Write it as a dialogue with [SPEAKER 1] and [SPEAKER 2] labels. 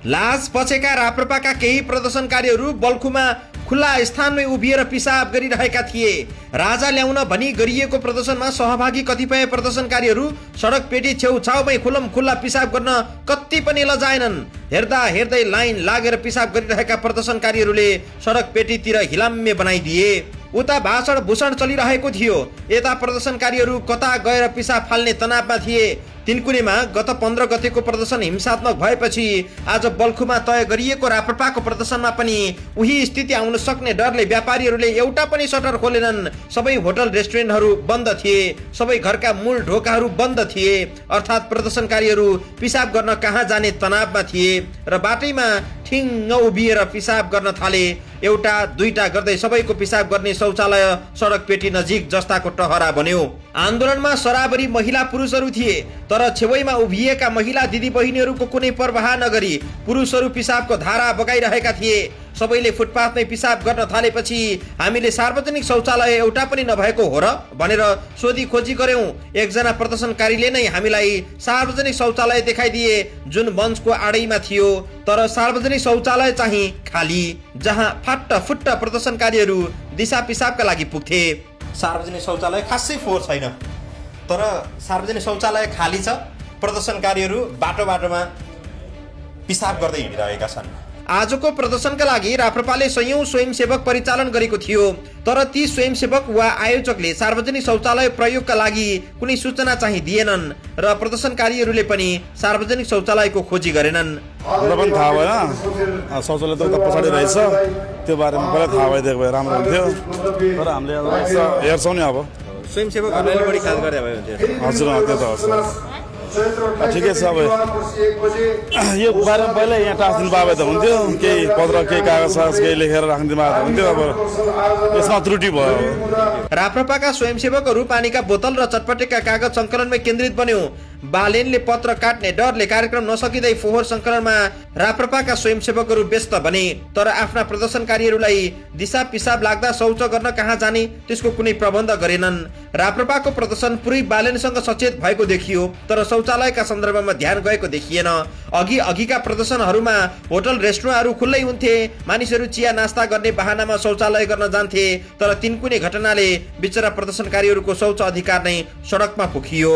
[SPEAKER 1] लाज पछेका राप्रपाका केही प्रदर्शनकारीहरू बल्खुमा खुल्ला स्थानमै उभिएर पिसाब गरिरहेका थिए। राजा ल्याउन भनी गरिएको प्रदर्शनमा सहभागी कतिपय प्रदर्शनकारीहरू सडक पेटी छेउछाउमै खुल्लम खुल्ला पिसाब गर्न कति पनि लजाएनन्। हेर्दा हेर्दै लाइन लागेर पिसाब गरिरहेका प्रदर्शनकारीहरूले सडक पेटीतिर हिलाम्मे बनाइदिए। उता भाषण भूषण चलिरहेको थियो, यता प्रदर्शनकारीहरू कता गएर पिसाब फाल्ने तनावमा थिए। तिनकुनेमा गत 15 गतेको प्रदर्शन हिंसात्मक भएपछि आज बल्खुमा तय गरिएको राप्रपाको प्रदर्शनमा पनि उही स्थिति आउन सक्ने डरले व्यापारीहरूले एउटा पनि सटर खोलेनन्। सबै होटल रेस्टुरेन्टहरू बन्द थिए, सबै घरका मूल ढोकाहरू बन्द थिए। अर्थात् प्रदर्शनकारीहरू पिसाब गर्न कहाँ जाने तनावमा थिए र बाटैमा ठिङ्ग उभिएर पिसाब गर्न थाले। एउटा दुईटा गर्दै सबैको पिसाब गर्ने शौचालय सडक पेटी नजिक जस्ताको टहरा बन्यो। आन्दोलनमा सराबरी महिला पुरुषहरू थिए, तर छेउैमा उभिएका महिला दिदी बहिनीहरूको कुनै पर्वाह नगरी पुरुषहरू पिसाबको धारा बगाइरहेका थिए। सबैले फुटपाथमै पिसाब गर्न थालेपछि हामीले सार्वजनिक शौचालय एउटा पनि नभएको हो र भनेर सोधी खोजी गर्यौं। एकजना प्रदर्शनकारीले नै हामीलाई सार्वजनिक शौचालय देखाइदिए जुन मञ्चको आडैमा थियो, तर सार्वजनिक शौचालय चाहिँ खाली, जहाँ फाट्ट फुट्ट प्रदर्शनकारीहरू दिशा पिसाबका लागि पुग्थे। सार्वजनिक शौचालय खासै फोहोर छैन, तर सार्वजनिक शौचालय खाली छ। प्रदर्शनकारीहरू बाटो बाटोमा पिसाब गर्दै हिँडिरहेका छन्। आजको प्रदर्शनका लागि राप्रपाले सयौं स्वयंसेवक परिचालन गरेको थियो, तर ती स्वयंसेवक वा आयोजकले सार्वजनिक शौचालय प्रयोगका लागि कुनै सूचना चाहिँ दिएनन् र प्रदर्शनकारीहरूले पनि सार्वजनिक शौचालयको खोजी गरेनन्।
[SPEAKER 2] मलाई पनि थाहा भएन, शौचालय त उता पछाडि रहेछ, त्यो बारेमा पहिला थाहा भइदिएको भए राम्रो हुन्थ्यो, तर हामीले हेर्छौँ नि। अब
[SPEAKER 1] स्वयंसेवकहरूले बढी ख्याल गरे भए हुन्थ्यो।
[SPEAKER 2] हजुर, त्यो त हो, ठिकै छ। अब यो बारेमा पहिला यहाँ टाँस दिनु पाए त हुन्थ्यो, केही पत्र केही कागज केही लेखेर राखिदिनु पाए त हुन्थ्यो। अब यसमा त्रुटि भयो।
[SPEAKER 1] राप्रपाका स्वयंसेवकहरू पानीका बोतल र चटपटेका कागज सङ्कलनमै केन्द्रित बन्यो। बालेनले पत्र काट्ने डरले कार्यक्रम नसकिँदै फोहोर सङ्कलनमा राप्रपाका स्वयंसेवकहरू व्यस्त बने, तर आफ्ना प्रदर्शनकारीहरूलाई दिशा पिसाब लाग्दा शौच गर्न कहाँ जाने त्यसको कुनै प्रबन्ध गरेनन्। राप्रपाको प्रदर्शन पुरै बालेनसँग सचेत भएको देखियो, तर शौचालयका सन्दर्भमा ध्यान गएको देखिएन। अघिका प्रदर्शनहरूमा होटल रेस्टुरेन्टहरू खुल्लै हुन्थे, मानिसहरू चिया नास्ता गर्ने बहानामा शौचालय गर्न जान्थे, तर तिनकुने घटनाले बिचरा प्रदर्शनकारीहरूको शौच अधिकार नै सडकमा पोखियो।